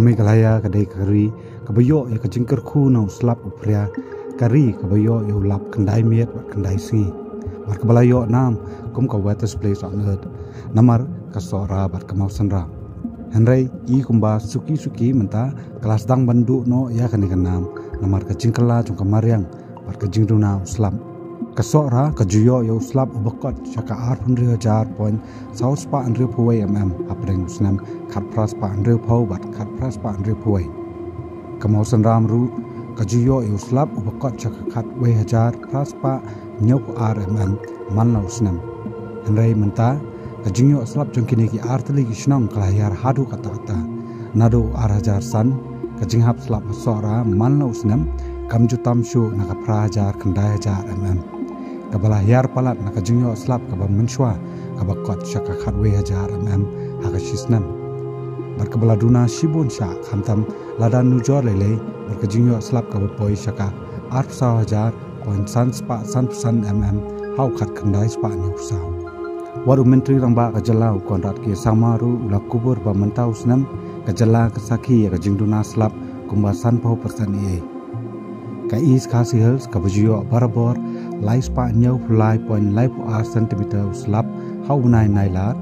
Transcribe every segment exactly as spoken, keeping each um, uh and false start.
Meghalaya ka dei ka ri kaba ïoh ïa ka jingkyrkhu na u slap u phria, ka ri kaba ïoh ïa u lap khyndai miet bad khyndai sngi, bad kaba la ïoh nam kum ka wettest place on earth namar ka Sohra bad ka Mawsynram. Hynrei i kumba suki suki mynta ka la sdang ban duh noh ïa kane ka nam namar ka jingkylla jong ka mariang bad ka jingduna u slap. Ka Sohra ka ju ïoh ïa u slap uba kot sha ka arphew hynriew hajar point saw spah hynriewphew wei mm hapdeng u snem khatphra spah hynriewphew bad khatphra spah hynriewphew wei. Ka Mawsynram ruh ka ju ïoh ïa u slap uba kot sha ka khatwei hajar phra spah hynñiewphew ar mm man la u snem. Hynrei mynta ka jingïoh slap jong kine ki artylli ki shnong ka la hiar haduh katta katta. Naduh ar hajar san, ka jinghap slap ha Sohra man la u snem kam ju tam shuh na ka phra hajar khyndai hajar mm, kaba la hiar palat na ka jingïoh slap kaba mynshuwa kaba kot sha ka khatwei hajar mm ha ka shi snem, bad kaba la duna shibun sha khamtam lada nujor lei lei bad ka jingïoh slap kaba poi sha ka arphew saw hajar point san spah sanphew san mm ha u khatkhyndai spah hynñiewphew saw. Wat u Myntri Rangbah ka jylla u Conrad K Sangma ruh u la kubur ba mynta u snem ka jylla ka sakhi ïa ka jingduna slap kumba sanphew percent ïa. Ka East Khasi Hills kaba ju ïoh barabor lai spah hynñiewphew lai point laiphew ar centimeter u slap ha u bnai Nailar,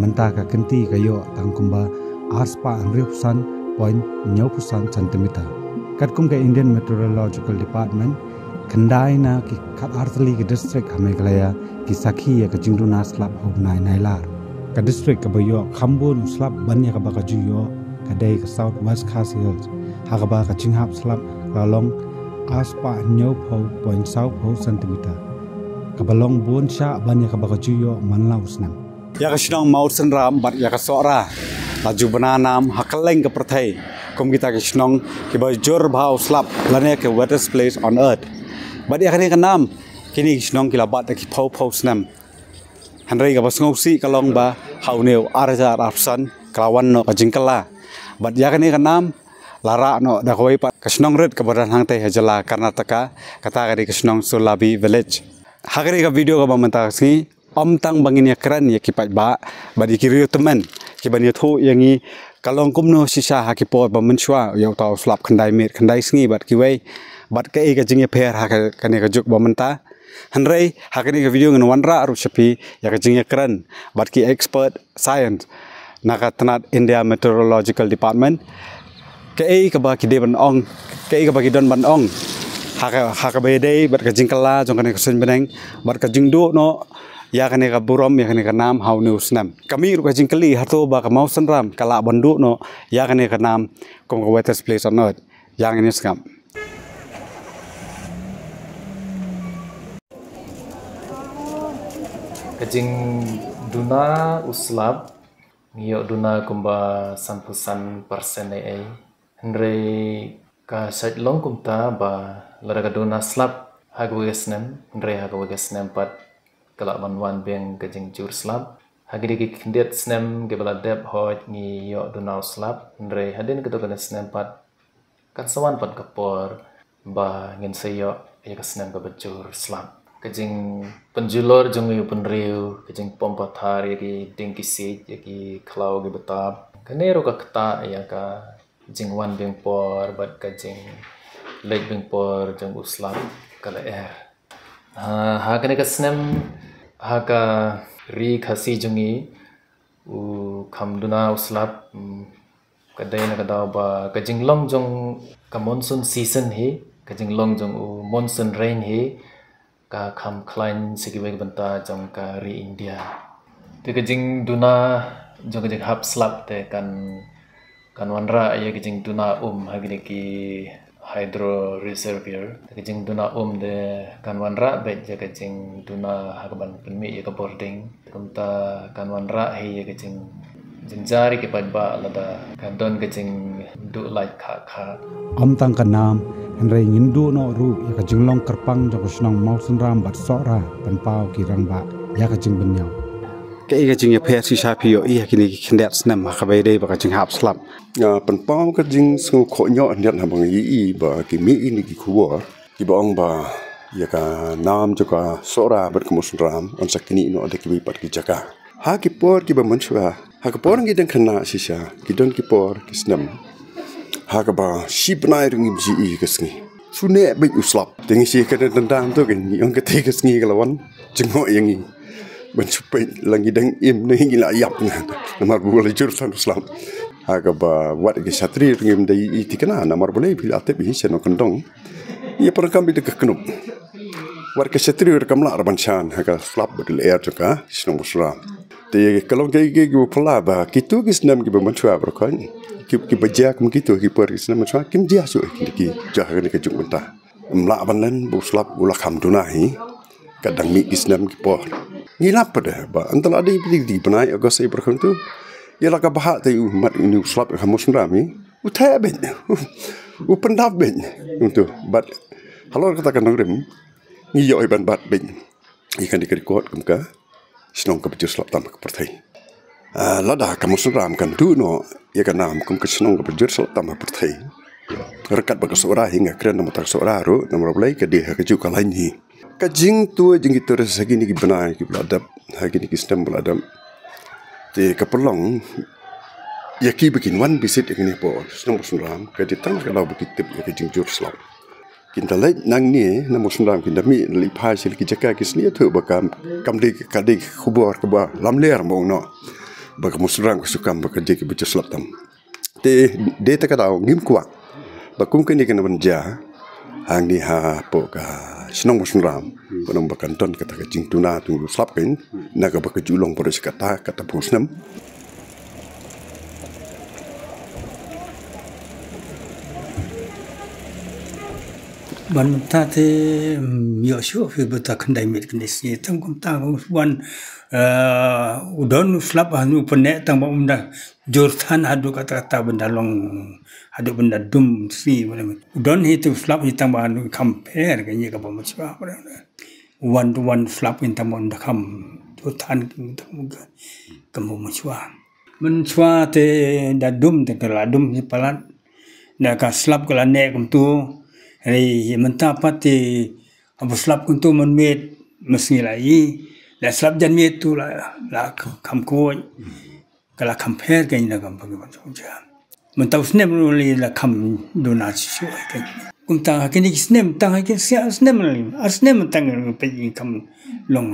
mynta ka kynti ka ïoh tang kumba ar spah hynriewphew san point hynñiewphew san centimeter. Katkum ka Indian Meteorological Department, khyndai na ki khat artylli ki district ha Meghalaya ki sakhi ïa ka jingduna slap ha u bnai Nailar. Ka district kaba ïoh kham bun u slap ban ïa kaba ka ju ïoh ka dei ka South West Khasi Hills, ha kaba ka jinghap slap ka la long ar spah hynñiewphew point sawphew centimeter, kaba long bun shah ban ïa kaba ka ju ïoh man la u snem. Ïa ka shnong Mawsynram bad ïa ka Sohra la ju bna nam ha kylleng ka pyrthei kum kita ki shnong kiba jur bha u slap lane ka wettest place on earth. Bad ïa kane ka nam kine ki shnong ki la bat da ki phew phew snem. Hynrei kaba sngewsih ka long ba ha une u ar hajar arphew san ka la wan noh ka jingkylla. Bad ïa kane ka nam la rah noh da kawei pat ka shnong rit kaba don hangtei ha jylla Karnataka, kata ka dei ka shnong Sulabi village. Ha kane ka video kaba mynta ka sngi, ym tang ba ngin ïakren ïa ki paidbah bad ïa ki riewtymmen kiban ïathuh ïa ngi ka long kumno shisha ha ki por ba mynshuwa ïa uta u slap khyndai miet khyndai sngi bad kiwei, bad kaei ka jingïapher ha ka, kane ka juk ba mynta. Hynrei ha kane ka video ngin wanrah ruh sha phi ïa ka jingïakren bad ki expert science na ka tnat India Meteorological Department, kaei kaba ki dei ban ong, kaei kaba ki don ban ong ha ka, ha kaba ïadei bad ka jingkylla jong kane ka suiñ bneng bad ka jingduh noh ïa kane ka burom, ïa kane ka nam ha une u snem. Ka mih ruh ka jingkylli hato ba ka Mawsynram ka lah ban duh noh ïa kane ka nam kum ka wettest place on earth. Ïa ngin ïa sngap. Ka jingduna u slap ngi ïoh duna kumba sanphew san percent ei ei. Hynrei ka shait long kumta ba lada ka duna slap ha kawei ka snem, hynrei ha kawei ka snem pat ka lah ban wan biang ka jingjur slap. Ha kine ki khyndiat snem kiba la dep hooid ngi ïoh duna u slap, hynrei hadien katto katne snem pat kan sa wan pat ka por ba ngin sa ïoh ïa ka snem kaba jur slap. Ka jingpynjulor jong u bynriew, ka jingpom pathar ïa ki dieng ki siej, ïa ki khlaw kiba tap, kane ruh ka ktah ïa ka jingwan biang por bad ka jingleit biang por jong u slap ka lyer. Ha, ha kane ka snem ha ka ri Khasi jong ngi u kham duna u slap, mm, ka dei na ka daw ba ka jinglong jong ka monsoon season hi, ka jinglong jong u monsoon rain hi ka kham khlaiñ sha kiwei ki bynta jong ka ri India. Te ka jingduna jong ka jinghap slap te kan, kan wanrah ïa ka jingduna um ha kine ki hydro reservoir. Te ka jingduna um te kan wanrah beit ïa ka jingduna ha kaban pynmih ïa ka bording. Te kumta kan wanrah hi ïa ka jing, jingjia ïa ki paidbah lada ka don ka jingduh lait kha kha. Ym tang ka nam, hynrei ngin duh noh ruh ïa ka jinglong kyrpang jong ka shnong Mawsynram bad Sohra pynpaw ki rangbah ïa ka jingpynïaw. Kaei ka jingïapher shisha phi ïohi ha kine ki khyndiat snem ha kaba ïadei bad ka jinghap slap? Nga pynpaw ka jingsngewkhohñioh hyndiat haba nga ïohi ba ki mih kine ki khubor kiba ong ba ïa ka nam jong ka Sohra bad ka Mawsynram yn sa knieh noh da kiwei pat ki jaka. Ha ki por kiba mynshuwa, ha ki por ngi dang khynnah shisha, ki don ki por ki snem Ha kaba shi bnai ruh ngim ju ïohi ka sngi. Shu neh beit u slap. Te ngi shi ka dang dang tu kan ngi ong kata ka sngi ka la wan jngoh ïa ngi. Ban shu peit la ngi dang im ne ngi la ïap na. Namar ba la jur than u slap. Ha kaba wat ka shatri ruh ngim da ïohi thikna namar balei phi la tip hi sha nongkyndong. Ïa pyrkhat beit ka knup. Wat ka shatri ruh kam lah ban shan ha ka slap ba dei lyer jong ka shnong Bhansynram. Te ka long kaei kaei kiba phylla ba kito ki snem kiba mynshuwa baroh khoit. Ki, kiba jia kum kito ki por ki snem mynshuwa kim jia shuh ki, ki jia ha kane ka juk mynta. Ym lah ban len ba u slap u la kham duna hi. Ka dang mih ki snem ki por. Ngi lap pat de ba ynda la dei dei dei bnai August, September kumtu. Ïa la ka bhah te u mat uni u slap ha Mawsynram hi. U theh beit. U pyndap beit. Kumtu. Bad halor kata ka nongrim ngi ïoh ban bat beit ïa kane ka record kum ka shnong kaba jur slap tam ha ka pyrthei. Ah, lada ka Mawsynram kan duh noh ïa ka nam kum ka shnong kaba jur slap tam ha ka pyrthei. Ryngkat bad ka Sohra hi, nga kren namar ka Sohra ruh namar balei ka dei ha ka juh ka lain hi. Ka jingtuid jingtuid ha kine ki bnai kiba la dep, ha kine ki snem ba la dep. Te ka pynlong ïa kiba kin wan visit ïa kine por shnong Mawsynram ka dei tang ka daw ba ki tip ïa ka jingjur slap. Kin da leit nangne na Mawsynram kin da mih leit phai sha ki jaka ki snieh thuh ba kam, kam dei, ka dei khubor kaba lamler mo no. Ba ka Mawsynram ka shu kam ba ka dei kaba jur slap tam. Te dei ta ka daw ngim kwah ba kum kane kan wan jia hangne hapoh ka shnong Mawsynram. Ba nang ba kan don kata ka jingduna jingslap kan na kaba ka ju long baroh shi katta katta phew snem. Ban mynta te, mm, ïoh shuh phi ba ta khyndai miet khyndai sngi tang kumta wan, eh, u don u slap ha u pyneh tang ba um da jur than haduh katta katta ban da long haduh ban da dum sngi. U don hi te u slap hi tang ba kham pher ka ïa kaba mynshuwa. Wan tu wan slap hi tang ba um da kham jur than tang ba ka mynshuwa. Mynshuwa te da dum te ka la dum hi palat. Da ka slap ka la neh kumtu. Hynrei mynta pat te haba slap kumtu mynmiet mynsngi la ïohi. Da slap janmiet tu la, la kham khuid. Ka la kham pher ka ïa na kam pagi ban song ja. Mynta u snem ruh la kham duna shisha ka. Kumta ha kine ki snem tang ha kine ki snem, ar snem tang pagi kham long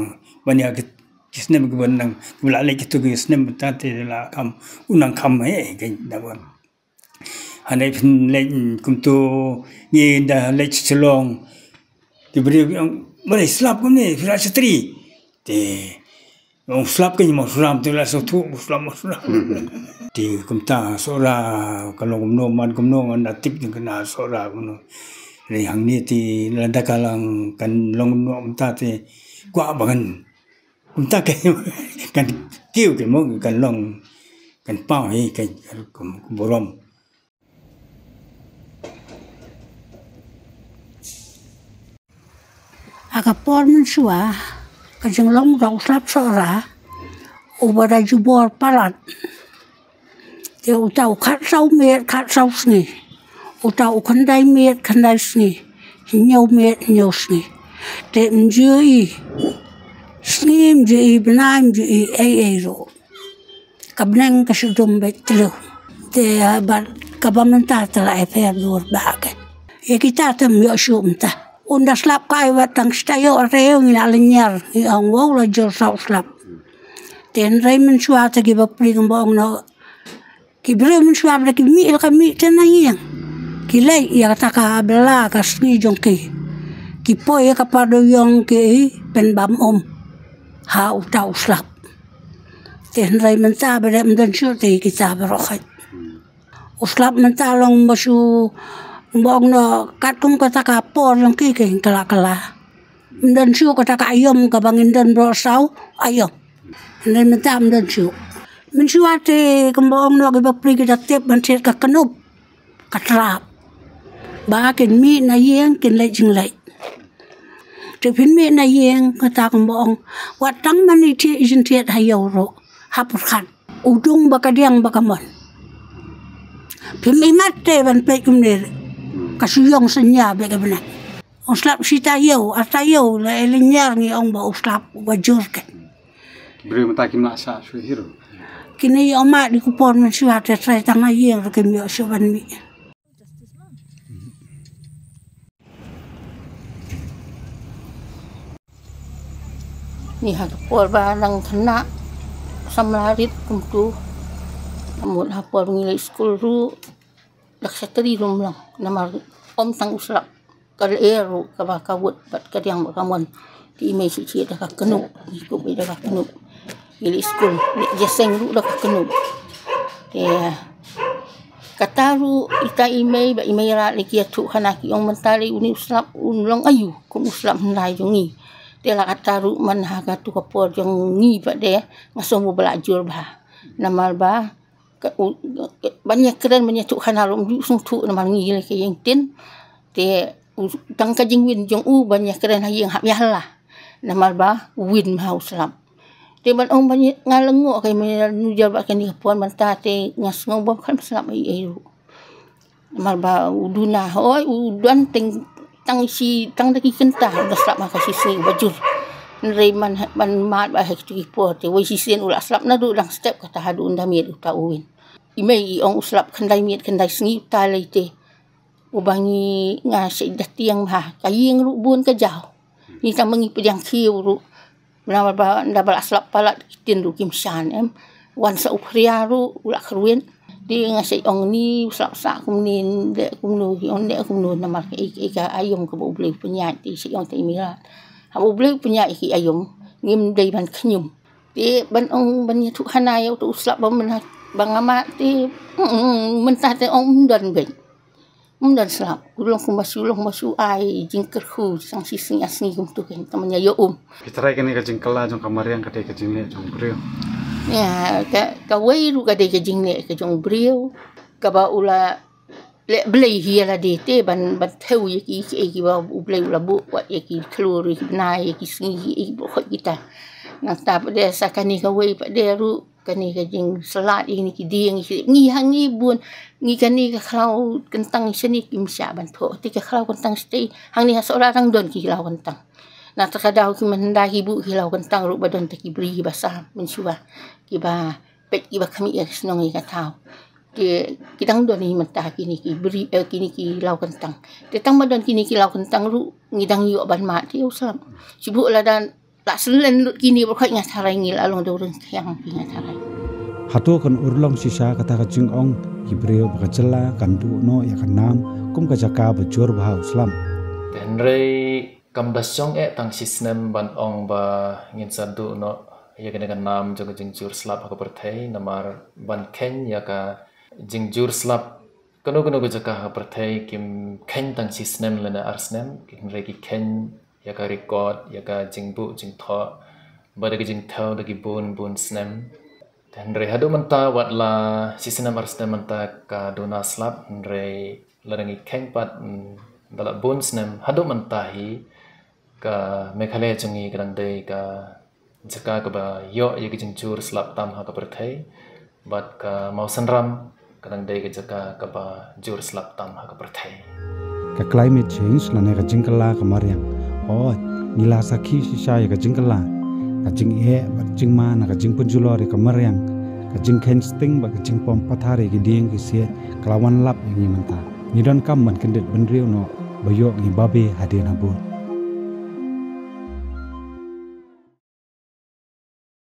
ban ïa ki snem ki ban nang, ki la leh kitu ki snem mynta te la kham, u nang kham eh ka da ban. Hangne phin leit kumtu ngi da leit Shillong. Ki briew ki ong, "Balei slap kumne, phi la shatri?" Te ong, "Slap ka ïa Mawsynram, te la shu thuh slap Mawsynram." Te kumta Sohra ka long kumno man kumno ngan da tip jingkana Sohra kumno. Hynrei hangne te lada ka long kan long kumno kumta te kwah ba ngan Kumta ke kan kiew ke mo kan long kan paw hi kan burom. Ha ka por mynshuwa ka jinglong jong u slap Sohra uba da jubor palat. Te uta u khatsaw miet khatsaw sngi, uta u khyndai miet khyndai sngi, hynñiew miet hynñiew sngi. Te ym ju i sngi, ym ju i bnai, ym ju i ei ei ruh. Ka bneng ka shu dum beit tliw. Te bad kaba mynta te la ai pher dur ba ka. Ïa kita te ym ïoh shuh mynta. Un da slap kai wat tang shi taïew ar taïew ngi la lynñiar ngi ong wow la jur saw slap. Te hynrei mynshuwa te ki bapli kumba ong noh. Ki briew mynshuwa ba ki mih la ka mih te na ïing. Ki leit ïa kata ka bylla ka sngi jong ki. Ki poi ïa ka pardew ïong ki pynbam um ha uta u slap. Te hynrei mynta ba dei ym don shuh te kita baroh. U slap mynta long ba shu ba ong noh katkum kata ka por jong ki ki kylla kylla. Ym don shuh kata ka aïom kaba ngin don baroh saw aïom. Hynrei mynta ym don shuh. Mynshuwa te kumba ong noh ki bapli ki da tip ban thied ka knup ka trap. Ba kin mih na ïing kin leit jingleit. Te phin mih na ïing kata kumba ong wat tang mane thied i jingthied ha ïew ruh ha pyrkhat. U dung ba ka diang ba ka mon. Phim imat te ban peit kumne. Ka shu ïong synñia bad ka bneng. Ong slap shi taïew ar taïew la lynñiar ngi ong ba u slap uba jur ke. Briew mynta kim lah sah shuh hi ruh. Kine ïoh mad ïa ka por mynshuwa te trai tang ha ïing ruh kim ïoh shuh ban mih. Ni ha ka por ba nang khynnah samla rit kumtu. Namut ha por ngi leit skul ruh, da ka shatri ruh ym long. Namar ym tang u slap, ka lyer ruh kaba ka wut bad ka diang bad ka mon. Te i mei shu thied da ka knup, i kup i da ka knup. I leit skul, leit jingïaseng ruh da ka knup. Te kata ruh ita i mei bad i mei Rad lei ki ïathuh khana ki ong mynta lei une u slap un long aïu kum u slap hyndai jong ngi. Te la kata ruh man ha katu ka por jong ngi pat de nga sngew ba la jur bha. Namar ba ka, u, ban ïakren ban ïathuh khana ruh ym ju sngewthuh namar ngi lei ka ïing tin. Te u, tang ka jingwin jong u ban ïakren ha ïing hap ïa hala. Namar ba win bha u slap. Te ban ong ban ïa, nga lyngngoh ka ïa mei Rad nujor bad kane ka por mynta te nga sngew ba kham slap ei ei ruh. Namar ba u duna hoi u don teng tang shi tang da ki kynta u da slap ha ka shi sngi ba jur. Hynrei man, man mad ba ha kitu ki por te wei shisien u la slap naduh dang step kata haduh ynda miet uta u win. I mei i ong u slap khyndai miet khyndai sngi uta lei te. Uba ngi nga sha da tieng bha ka ïing ruh bun ka jaw. Ngi tang ma ngi pdiang khiew ruh. Namar ba nda ba la slap palat ki tin ruh kim shan em. Wan sa u phria ruh u la khrwin. Te nga sa ong ni u slap sa kumne de kumno ki ong de kumno namar ka i ka aïom kaba U Blei u pynïaid te sa ong te i mei Rad. Haba U Blei u pynïaid ki aïom ngim dei ban khñium. Te ban ong ban ïathuh khana ïa uta u slap ba mynta ba nga mad te, mm, mynta te ong ym don beit. Ym don slap, u long kumba shu long ba shu ai jingkyrkhu tang shi sngi ar sngi kumtu kan tang ban ïa ïoh um. Ki trai kane ka jingkylla jong ka mariang ka dei ka jingleh jong briew. Ïa ka, kawei ruh ka dei ka jingleh ka jong briew kaba u la leh Blei hi ïa lade te ban, ban thew ïa ki, ki, kiba U Blei u la buh wat ïa ki khlur ïa ki bnai ïa ki sngi ïa ki baroh khoit kita. Nangta pat de sa kane kawei pat de ruh kane ka jingslad ïa kine ki dieng ïa ki ngi ha ngi bun ngi kane ka khlaw kyntang shane kim shah ban thoh te ka khlaw kyntang shatei hangne ha Sohra dang don ki khlaw kyntang. Nangta ka daw ki mynta ki buh ki khlaw kyntang ruh ba don ta ki bri kiba sam mynshuwa kiba peit kiba khmih ïa ka shnong ïa ka thaw. Te ki dang don hi mynta kine ki bri, eh, kine ki khlaw kyntang. Te tang ba don kine ki khlaw kyntang ruh ngi dang ïoh ban mad te u slap. Shu buh lada la syllen lut kine baroh khoit nga tharai ngi la long dewreng khiang phi nga tharai. Hato kan urlong shisha kata ka jingong ki briew ba ka jylla kan duh noh ïa ka nam kum ka jaka ba jur bha u slap. Hynrei kam da shong eh tang shi snem ban ong ba ngin sa duh noh ïa kane ka nam jong ka jingjur slap ha ka pyrthei namar ban kheiñ ïa ka jingjur slap kano kano ka jaka ha ka pyrthei kim kheiñ tang shi snem lane ar snem, hynrei ki kheiñ ïa ka record, ïa ka jingbuh jingthoh bad da ka jingthew da ki bun bun snem. Hynrei haduh mynta wat la shi snem ar snem mynta ka duna slap, hynrei lada ngi kheiñ pat, mm, da la bun snem haduh mynta hi ka Meghalaya jong ngi ka dang dei ka jaka kaba ïoh ïa ka jingjur slap tam ha ka pyrthei bad ka Mawsynram ka dang dei ka jaka kaba jur slap tam ha ka pyrthei. Ka climate change lane ka jingkylla ka mariang. Hooid, ngi la sakhi shisha ïa ka jingkylla. Ka jingeh bad jingma na ka jingpynjulor ïa ka mariang. Ka jingkheiñ sting bad ka jingpom pathar ïa ki dieng ki siej ka la wan lap ïa ngi mynta. Ngi donkam ban kyndit bynriew noh ba ïoh ngi babe hadien habud.